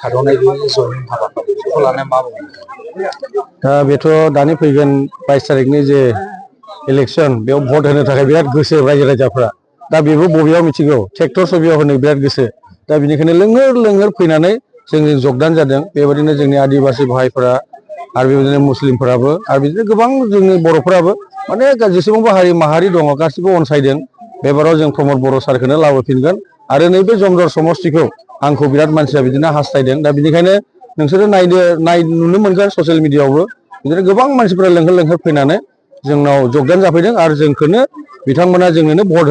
थाद'नाय जयनिं हाबाफारि बेखौ लानाया मा बुङो? दा बेथ' दानि फैगोन 22 तारिखनि जे इलेक्सन बेयाव भट होनो थाखाय बिराद गोसो रायजो राजाफ्रा दा बेबो बबेयाव मिथिगौ ट्रेक्टर सबियाव होनो बिराद गोसो दा बेनिखायनो लोंहोर फैनानै जोंजों जगदान जादों बेबायदिनो जोंनि आदिबासि भाइफोरा आरो बेबायदिनो मुस्लिमफोराबो आरो बिदिनो गोबां जोंनि बर'फोराबो माने जेसेबांबो हारि माहारि दङ गासिबो अनसायदों बेबाराव जों प्रमद बर' सारखौनो लाबोफिनगोन आरो नैबे जमदर समस्तिखौ आंखौ बिराद मानसिया बिदिनो हास्थायदों दा बेनिखायनो नोंसोरो नुनो मोनगोन ससियेल मिडियायावबो बिदिनो गोबां मानसिफोरा लोंहोर फैनानै जोंनाव जगदान जाफैदों आरो जोंखौनो बिथांमोना जोंनोनो भट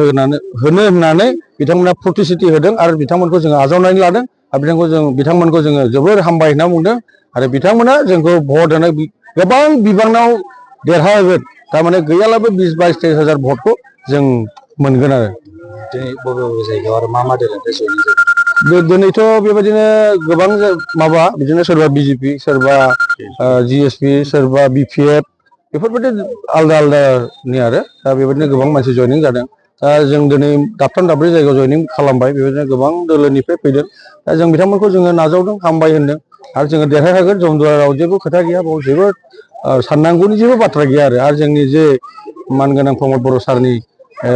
होनो होननानै बिथांमोना प्रतिश्रुति होदों आरो बिथांमोनखौ जोङो आजावनानै लादों आरो बिथांमोनखौ जोङो जोबोर हामबाय होनना बुंदों आरो बिथांमोना जोंखौ भट होनाय गोबां बिबाङाव देरहागोन थारमाने गैयालाबो 20-22 हाजार भटखौ जों मोनगोन आरो दिनै बबे जायगायाव आरो मा दोलोनिफ्राय जयनिं जादों? दिनैथ' बेबायदिनो गोबां माबा बिदिनो सोरबा बिजेपि सोरबा जिएसपि सोरबा बिपिएफ बेफोरबायदि आलदानि आरो दा बेबायदिनो गोबां मानसि जयनिं जादों दा जों दिनै दाबथाम दाब्रै जायगायाव जयनिं खालामबाय बेबायदिनो गोबां दोलोनिफ्राय फैदों दा जों बिथांमोनखौ जोङो नाजावदों हामबाय होनदों आरो जोङो देरहाखागोन जमदुवाराव जेबो खोथा गैया बाव जेबो साननांगौनि जेबो बाथ्रा गैया आरो जोंनि जे मानगोनां प्रमद बर' सारनि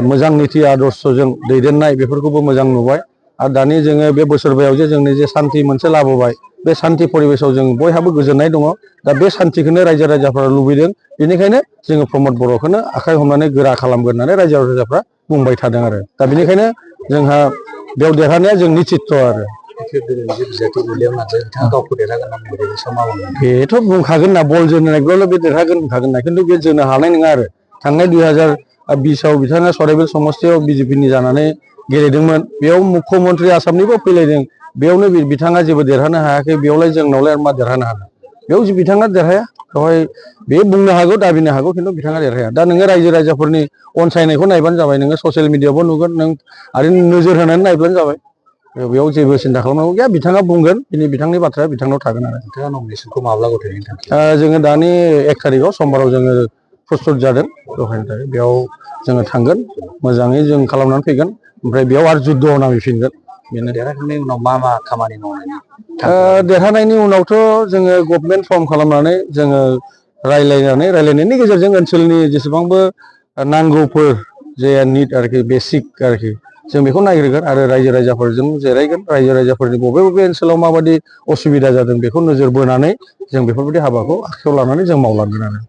मोजां निति आदर्शजों दैदेननाय बेफोरखौबो मोजां नुबाय आरो दानि जोङो बे बोसोरबायाव जे जोंनि जे सान्थि मोनसे लाबोबाय बे सान्थि परिबेसाव जों बयहाबो गोजोननाय दङ दा बे सान्थिखौनो रायजो राजाफ्रा लुबैदों बेनिखायनो जोङो प्रमद बर'खौनो आखाइ हमनानै गोरा खालामगोन होननानै रायजो राजाफ्रा बुंबाय थादों आरो दा बेनिखायनो जोंहा बेयाव देरहानाया जों निश्चित आरो बेथ' बुंखागोन ना बल जोनो नागिरब्ला बे देरहागोन बुंखागोन ना खिन्थु बे जोनो हानाय नङा आरो थांनाय 2020आव बिथाङा सराइबिल समस्तियाव बिजेपिनि जानानै गेलेदोंमोन बेयाव मुख्यमन्त्रि आसामनिबो फैलायदों बेयावनो बिथाङा जेबो देरहानो हायाखै बेयावलाय जोंनावलाय मा देरहानो हानो बेयाव बिथाङा देरहाया बेवहाय बे बुंनो हागौ दाबिनो हागौ खिन्थु बिथाङा देरहाया दा नोङो रायजो राजाफोरनि अनसायनायखौ नायबानो जाबाय नोङो ससियेल मिडियायावबो नुगोन नों आरो नोजोर होनानै नायब्लानो जाबाय बेयाव जेबो सिन्था खालामनांगौ गैया बिथाङा बुंगोन दिनै बिथांनि बाथ्राया बिथांनाव थागोन आरो नोंथाङा नमिनेसनखौ माब्ला गथायनो थांखि? जोङो दानि 1 तारिखआव समबाराव जोङो प्रस्टुत जादों गथायनो थाखाय बेयाव जोङो थांगोन मोजाङै जों खालामनानै फैगोन ओमफ्राय बेयाव आरो जुद्धआव नांफैफिनगोन बेनो देरहाखांनायनि उनाव मा खामानि मावनायनि देरहानायनि उनावथ' जोङो गभर्नमेन्ट फर्म खालामनानै जोङो रायलायनायनि गेजेरजों ओनसोलनि जेसेबांबो नांगौफोर जे निड आरोखि बेसिक आरोखि जों बेखौ नायग्रोगोन आरो रायजो राजाफोरजों जिरायगोन रायजो राजाफोरनि बबे ओनसोलाव माबायदि असुबिदा जादों बेखौ नोजोर बोनानै जों बेफोरबायदि हाबाखौ आखायाव लानानै जों मावलांगोन आरो